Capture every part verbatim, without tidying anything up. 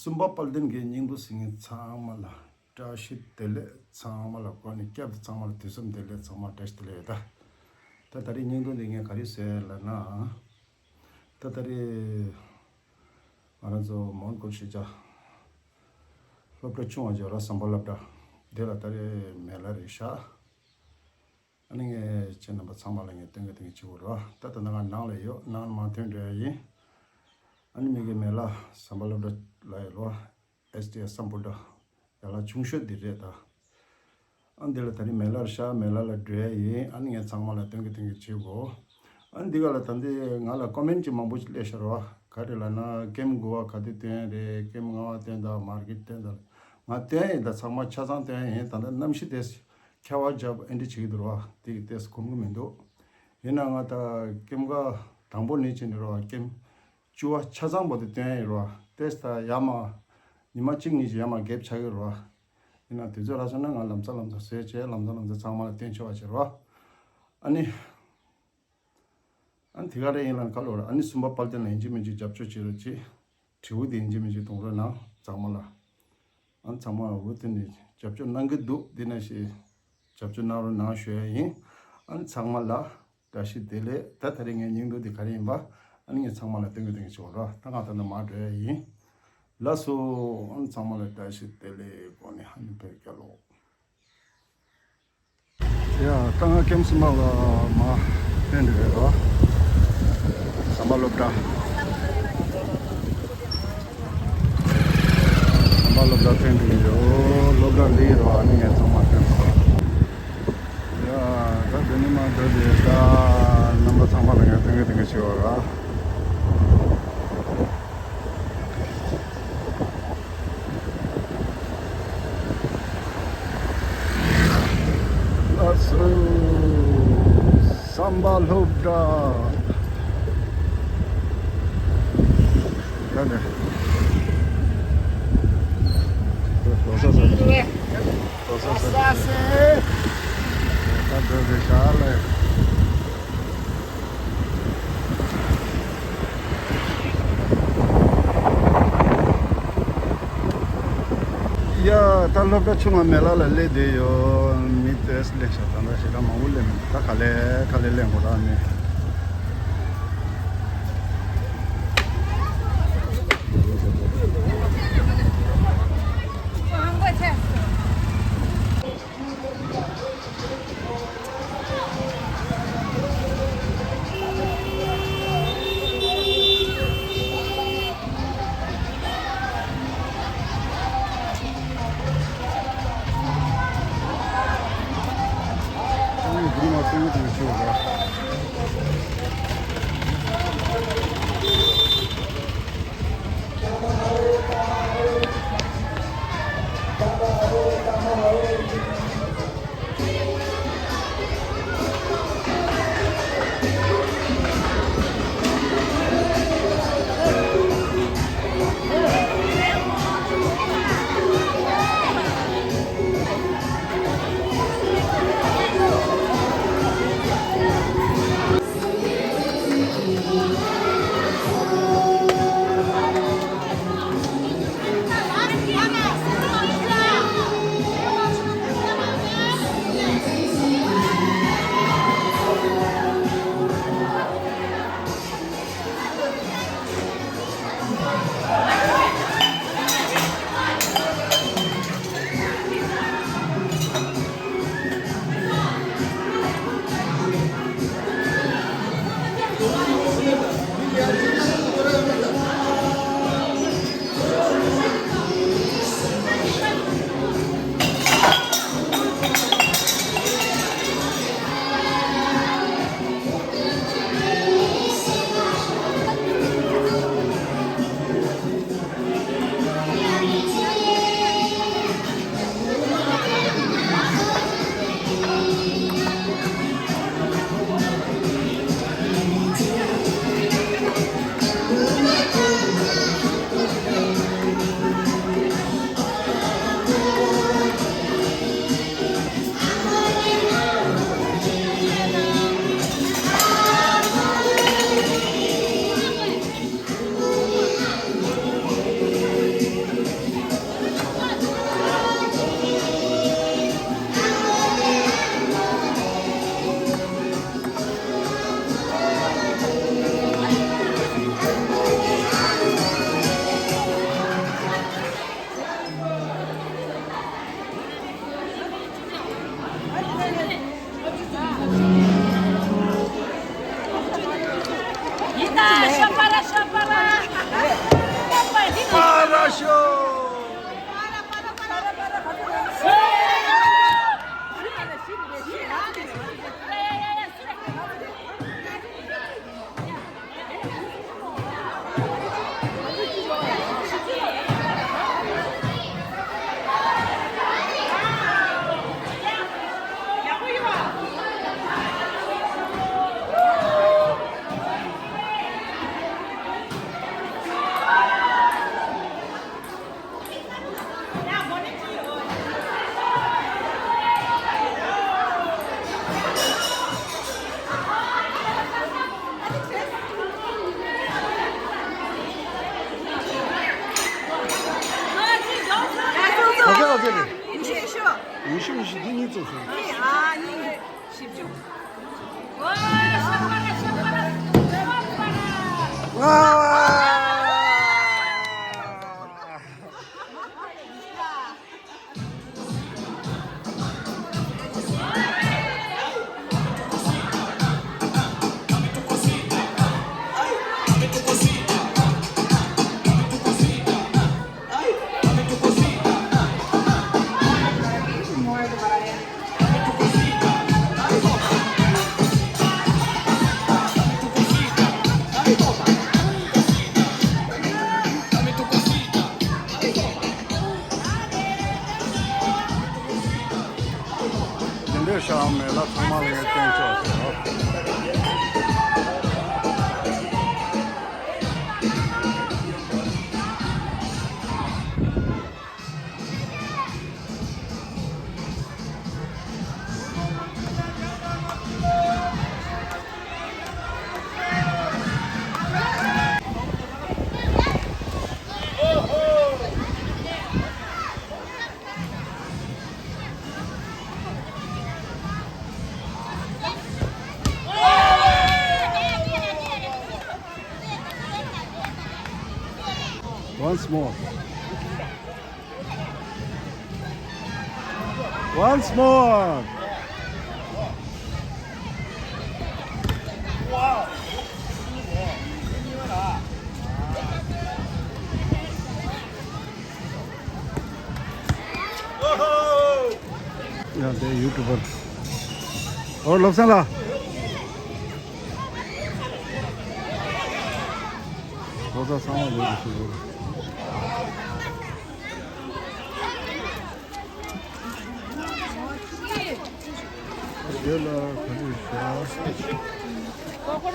གསུམ་པ་དཔལ་ལྡན་གྱི་སྙིང་པོ་ཟེར་མཁན་ཚང་མ་ལ་བཀྲ་ཤིས་བདེ་ལེགས། ཚང་མ་ལ་གོ་ནས་སྐྱབས་ཚང་མ་ལ་དུས་གསུམ་བདེ་ལེགས། ཚང་མ་བཀྲ་ཤིས་བདེ་ལེགས་ཡོད་ད། ད་ད་རེས་སྙིང་པོ་འདི་ངས་ག་རེ་ཟེར་ལབ་ན། ད་ད་རེས་ང་རང་ཚོ་མོན་གྷོ་གཞིས་ཆགས་སློབ་གྲྭ་ཆུང་བ་ཅིག་ཡོད་ར། བསམ་པ་སློབ་གྲྭ་འདི་ལ་ད་རེས་མེ་ལ་རེ་ཤག་ཨ་ནི་ངས་ཁྱེད་རྣམ་པ་ཚང་མ་ལ་ངས་སྟོན་གི་སྟོན་གི་བྱེད་དགོས་རེད་བ། ད་ད་ནང་ང་ནང་ལ་ཡོད། ནང་ལ་མ་ཐོན་འགྲོ་ཡ་ཡིན། ཨ་ནི་མི་གི་མེ་ལ་བསམ་པ་སློབ་གྲྭ་ལ་ཡོད་རེད་བ། ཨེས་ཌི་ཨེས་བསམ་པ་སློབ་གྲྭ་ཡ་ལ་ཆུང་ཤོས་འདི་རེད་ད། ཨ་འདི་ལ་ད་ནི་མེ་ལ་རེ་ཤག་མེ་ལ་ལ་འགྲོ་ཡ་ཡིན། ཨ་ནི་ངས་ཚང་མ་ལ་སྟོན་གི་སྟོན་གི་བྱེད་དགོས། ཨ་ནི་འདི་ག་ལ་ད་འདི་ང་ལ་ཀོ་མེན་ཊི་ཅིག་མང་པོ་ཅིག་སླེབས་ཤག་རེད་བ། ག་རེ་ལབ་ན་ཀེམ་དགུ་བ་ག་དུས་སྟོན་རེད། ཀེམ་ལྔ་བ་སྟོན་དང་མར་ཀེཊ་སྟོན་དང་། ང་སྟོན་ཡིན་ད། ཚང་མ་ཆ་ཚང་སྟོན་ཡིན། ད་ལྟ་གནམ་གཤིས་དེ་ཁྱབ་པ་བརྒྱབ་ཨེ་འདྲ་བྱེད་ཀྱི་འདུག་ར་བ། དེ་གི་ཏོག་ཙམ་གོམས་གྱི་མི་འདུག་ཡིན་ན་ང་ད་ཀེམ་ཀ་དང་པོ་ནས་བྱས་ནས་ར་བ། ཀེམ་བཅུ་བ་ཆ་ཚང་པོ་དེ་སྟོན་ཡིན་ར་བ། ཏོག་ཙམ་ད་ཡར་མར་ཉི་མ་གཅིག་གཉིས་ཀྱི་ཡར་མར་གེབ་ཆགས་ཀྱི་ར་བ། ཡིན་ན་དུས་ཚོད་རག་སོང་ན་ང་ལམ་སང་ལམ་སང་བཟོས་བྱས་ལམ་སང་ལམ་སང་ཚང་མ་ལ་སྟོན་ཆོག་པ་བྱེད་ར་བ། ཨ་ནི། ཨ་ནི་དེ་ག་རེ་ཡིན་ལབ་ན་ག་ལོར། ཨ་ནི་གསུམ་པ་དཔལ་ལྡན་ལ་ཡིན་གཅིག་མིན་གཅིག་རྒྱབ་སྐྱོར་བྱེད་རོགས་གྱིས། དྲི་བ་དེ་ཡིན་གཅིག་མིན་གཅིག་གཏོང་རོགས་གནང་། ཚང་མ་ལ། ཨ་ནི་ཚང་མ་འུ་ཐུག་ནས་རྒྱབ་སྐྱོར་གནང་གི་འདུག་འདི་ན་ཞེས་རྒྱབ་སྐྱོར་གནང་རོགས་གནང་ཞུ་ཡ་ཡིན། ཨ་ནི་ཚང་མ་ལ་བཀྲ་ཤིས་བདེ་ལེགས། ད་ད་རེས་ངའི་སྙིང་སྡུག་དེ་ག་རེ་ཡིན་པ། ཨ་ནི་ངས་ཚང་མ་ལ་སྟོན་གི་སྟོན་གི་བྱེད་རོགས། ད་ང་ད་ནི་མར་འགྲོ་ཡ་ཡིན། ལགས་སོ། ཨ་ནི་ཚང་མ་ལ་བཀྲ་ཤིས་བདེ་ལེགས་གོ་ནས། ཨ་ནི་བོད་རྒྱལ་ལོ། ཡ། ད་ང་ཀེམ་གསུམ་པ་ལ་མར་ཐོན་འགྲོ་ཡ་རེད་བ། བསམ་པ་སློབ་གྲྭ། བསམ་པ་སློབ་གྲྭ་ཐོན་འགྲོ་གི་ཡོད། སློབ་གྲྭ་འདི་རེད་བ། ཨ་ནི་ངས་ཚང་མ་སྟོན་ཐལ། ཡ། ད་འདི་ནས་མར་འགྲོ་དེ་ད་རྣམ་པ་ཚང་མ་ལ་ངས་སྟོན་གི་སྟོན་གི་བྱེད་པ་ར། ལགས་སོ། བསམ་པ་སློབ་གྲྭ། ད་ནས། ལོ་སོ་སོ། ལོ་སོ་སོ། ད་འགྲོ་དེ་ཤག་ལས། ཡ། ད་སློབ་གྲྭ་ཆུང་བ་མེ་ལ་ལ་སླེབས་བསྡད་ཡོད། མི་ཏོག་ཙམ་སླེབས་ཤག་ད་ལྟ་ཞེ་དྲག་མང་པོ་སླེབས་མི་འདུག་ད་ག་ལེ་ག་ལེ་སླེབས་འགོ་རག་ནས། ཉི་ཤུ་ཉི་ཤུ་འདི་གཉིས་བཙུགས་སོང་། འདི་འདྲའི་ཤག་མེད་ལ་ཚང་མ་ལ་ངས་བསྟན་ཆོག་ཟེར་རོ། Once more. Once more. ཡང་དེ་ཡུ་ཊུ་བར། ཨོ་བློ་བཟང་ལགས། ལོ་ཙཱ་ཚང་མ་ལོས་ཀྱི་ཞུ་དགོས། དེ་ལ་ག་ཚོད་བཞག་ཁོ་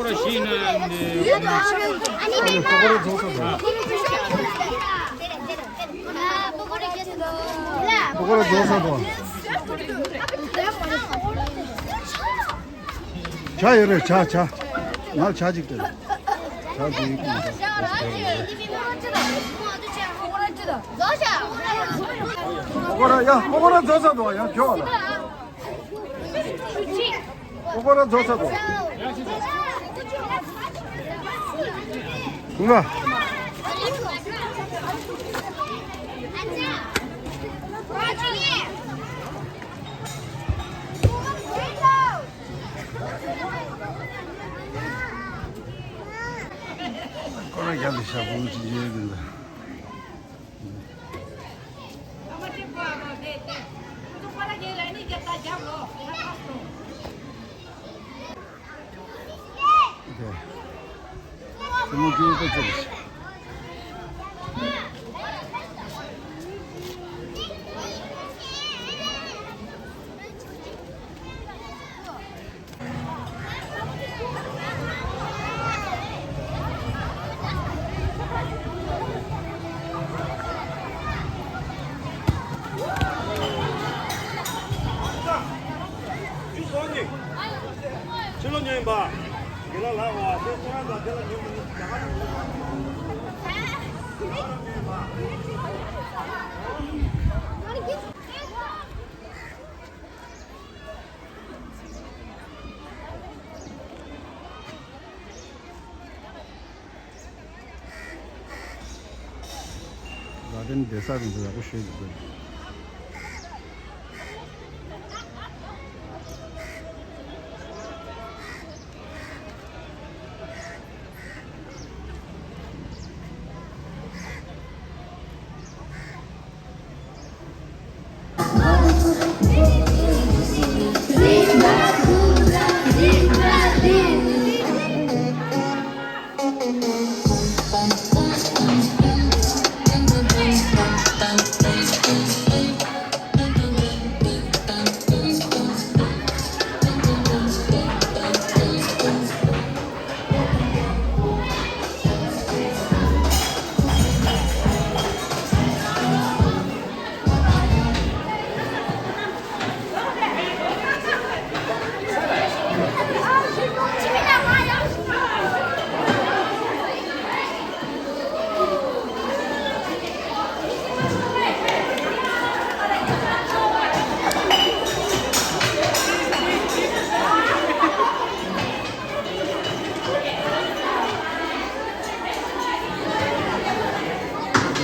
ར་ཤི་ན་འདི། ཨ་ནི་ཁོ་ར་རྫོགས་ས་དང་། ཁོ་ར་རྫོགས་ས་དང་། ཇ་ཡོད་རེད། ཇ་ཇ། ང་ཇ་གཅིག་སྟེར། ཇ་གཅིག་སྟེར། ཁོ་ར་ཡ་ཁོ་ར་རྫོགས་ས་དང་ཡང་ཁྱོད་ལ། ཁོ་ར་རྫོགས་ས་དང་། ཁོ་ར། ཁོ་ར་རྒྱབ་ཏུ་ཞག་པོ་ཅི་བྱེད་འདི་ལ། ཕྱི་ལོགས་ཉོས་ཡིན་པ། དེ་ལ་ལགས་བ། དེ་ཚོ་རང་དང་དེ་ལ་ཉོས་མི་ཉོས་ད་ག་རང་ཉོས་ཡིན་པ། ག་དེ་ནི་བསྡད་ས་རིང་པོ་ཡག་པོ་ཞེ་པོ་འདུག་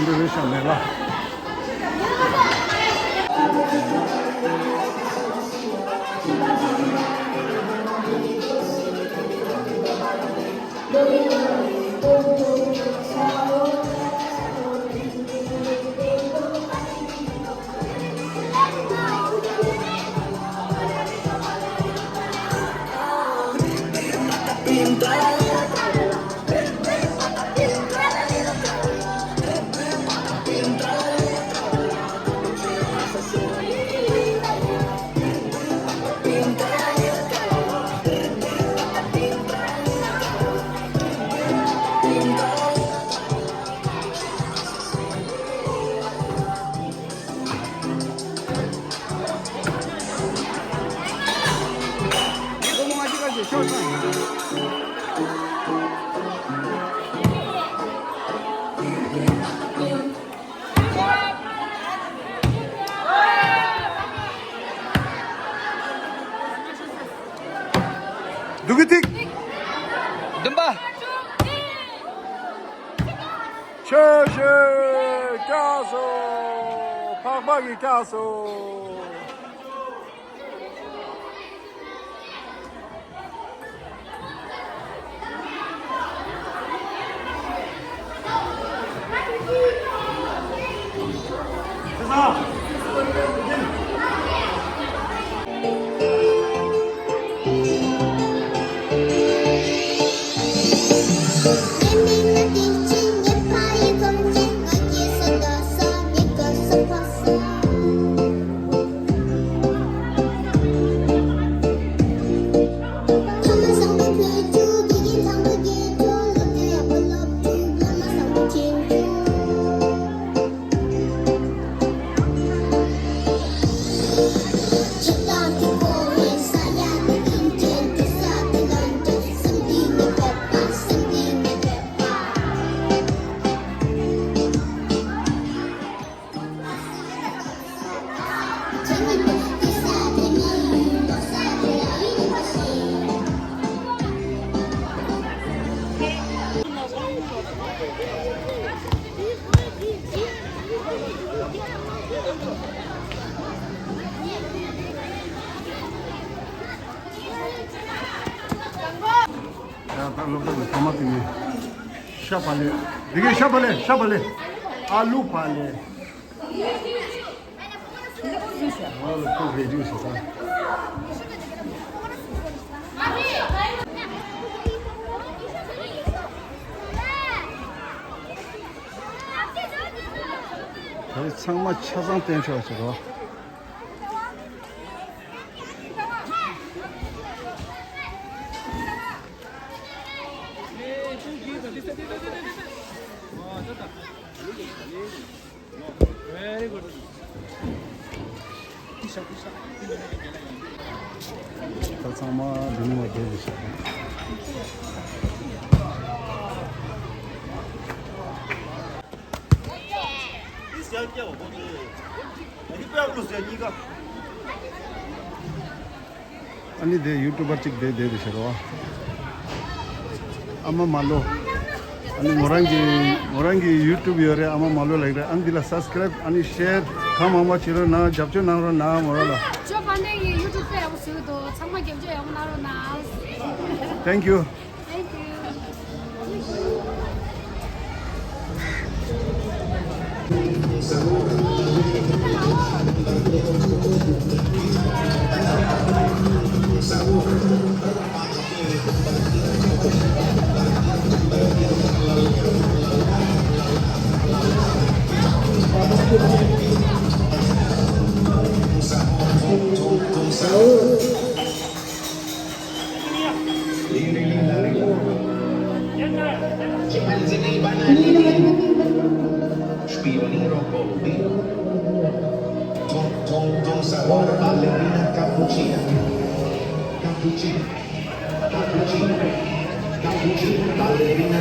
འདི་རེད་ཤག་མེད་ལ། འདུག་གི་ཐིག་བདུན་པ། ཆོས་ཞུ། བཀྱག་སོ། འཕགས་པ་གིས་བཀྱག་སོ། ཡ་ད་སློབ་གྲྭ་གི་ཐོག་མ་དེ་ནི་ཤ་བག་ལེབ། འདི་གའི་ཤ་བག་ལེབ། ཤ་བག་ལེབ། ཨ་ལུ་བག་ལེབ། ཨོ་ལ་ཁོ་བེ་ཇུ་ཟེར་ད། ད་རེས་ཚང་མ་ཆ་ཚང་བསྟན་ཆོག་ཟེར་རོ། ད་ཚང་མ་འདི་ནས་མར་བསྡད་ཤག་ཨ་ནི་དེ་ཡུ་ཊུབ་པར་གཅིག་དེ་བསྡད་དེ་ཤར་བ། ཨ་མ་མ་ལོ། ཨ་ནི་མོ་རང་གི་མོ་རང་གི་ཡུ་ཊུབ་ཡོད་རེད། ཨ་མ་མ་ལོ་ལབ་རེད། ཨ་ནི་འདི་ལ་སབ་སི་ཀ་རེབ་ཨ་ནི་ཤེར་གང་མང་མང་བྱེད་རོགས་གནང་། རྒྱབ་སྐྱོར་གནང་རོགས་གནང་། མོ་རང་ལ། ཇོ་པཱ་ལེ་ཡི་ཡུ་ཊུབ་དཔེ་ཡག་པོ་བཟོས་འདུག་ཚང་མ་རྒྱབ་སྐྱོར་ཡག་པོ་གནང་རོགས་གནང་། Thank you. Thank you. Spironino con vino. Con, con, con sabor ballerina cappuccina. Cappuccino. Cappuccino. Cappuccino ballerina.